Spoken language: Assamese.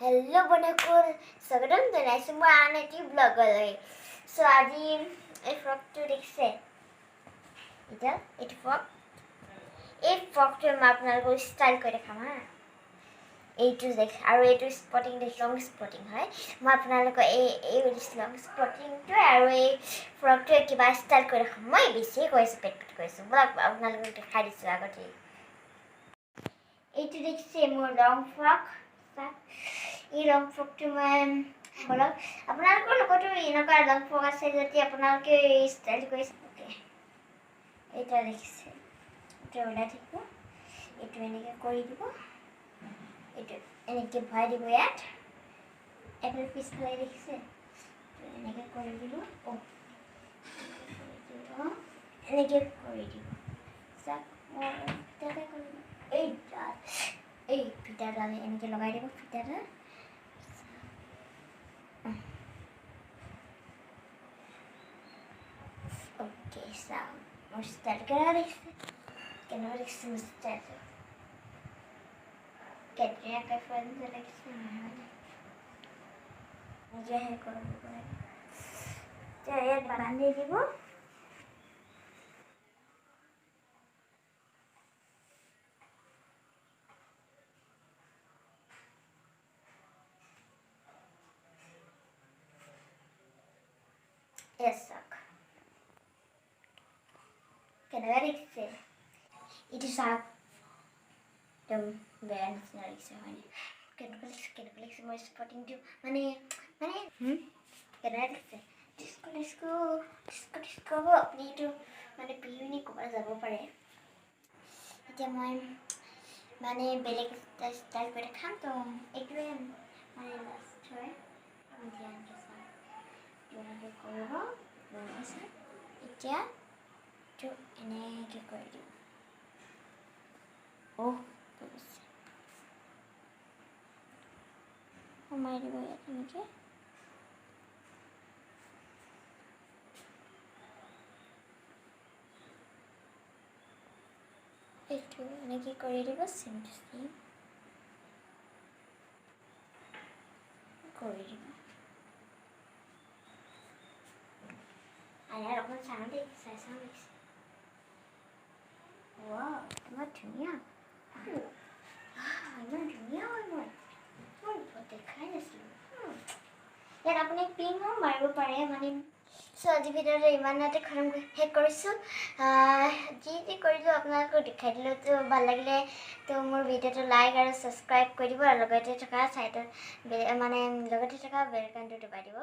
হেল্ল' বন্ধুসকল, স্বাগতম জনাইছোঁ মই আন এটি ব্লগলৈ। চ' আজি এই ফ্ৰকটো দেখিছে, এতিয়া এইটো ফ্ৰক, এই ফ্ৰকটোৱে মই আপোনালোকক ষ্টাইল কৰি দেখাম। হা, এইটো দেখ আৰু এইটো স্পটিং দেখ, লং স্পটিং হয়। মই আপোনালোকক এই এই লং স্পটিংটোৱে আৰু এই ফ্ৰকটোৱে কিবা ষ্টাইল কৰি দেখাম। মই বেছিয়ে কৈ আছোঁ, পেট পেট কৰি আছোঁ। ব'লক, আপোনালোকক দেখাই দিছোঁ আগতে। এইটো দেখিছে মোৰ লং ফ্ৰক। এই লং ফ্ৰকটো মই ব'লক, আপোনালোকৰ লগতো এনেকুৱা লং ফ্ৰক আছে যদি আপোনালোকে ষ্টাইল কৰিছে। অ'কে, এইটা দেখিছে, এইটো ওলাই থাকিব। এইটো এনেকৈ কৰি দিব, এইটো এনেকৈ ভৰাই দিব ইয়াত। এইফালে পিছফালে দেখিছে, এনেকৈ কৰি দিব। অ' এনেকৈ কৰি দিব। চাওক, মই ফিটাতে কৰি দিম। এইডাল, এই ফিটাডাল এনেকৈ লগাই দিব ফিটাডাল। অ'কে, চাওক মোৰ ষ্টাইল কেনেকুৱা দেখিছে, কেনেকুৱা দেখিছে মোৰ ষ্টাইলটো। কেটৰিনা কাইফৰ নিচিনা লাগিছে নহয়? নিজেহে কৰিব লাগে। এতিয়া ইয়াত বান্ধি দিব। এয়া চাওক কেনেকুৱা দেখিছে। এইটো চাওক, একদম বেয়া নিচিনা লাগিছে হয়নে? কেনেকুৱা লাগিছে, কেনেকুৱা লাগিছে মোৰ স্পটিংটো? মানে মানে কেনেকুৱা দেখিছে? ডিস্কো ডিস্কো ডিস্কো ডিস্কো হ'ব। আপুনি এইটো মানে পিন্ধি ক'ৰবাত যাব পাৰে। এতিয়া মই মানে বেলেগ এটা ষ্টাইল কৰি দেখাম। তো এইটোৱে মানে লাষ্ট হয়। ধ্যানকৈ চাওক, এনেকৈ কৰিব। এতিয়া এইটো এনেকৈ কৰি দিব। অহ, সোমাই দিব ইয়াত এনেকৈ। এইটো এনেকৈ কৰি দিব, চেম টু চেম কৰি দিব। আইনাত অকণমান চাওঁ দেই, চাই চাওঁ লাগিছে। ৱাও, ইমান ধুনীয়া, ইমান ধুনীয়া হয়। মই মই দেখাই নাছিলোঁ। ইয়াত আপুনি পিনো মাৰিব পাৰে মানে। চ' আজি ভিডিঅ'টো ইমানতে খতম শেষ কৰিছোঁ। যি যি কৰিলোঁ আপোনালোকক দেখাই দিলোঁ। তো ভাল লাগিলে তো মোৰ ভিডিঅ'টো লাইক আৰু ছাবস্ক্ৰাইব কৰি দিব আৰু লগতে থকা ছাইডত মানে লগতে থকা বেল আইকনটো দবাই দিব।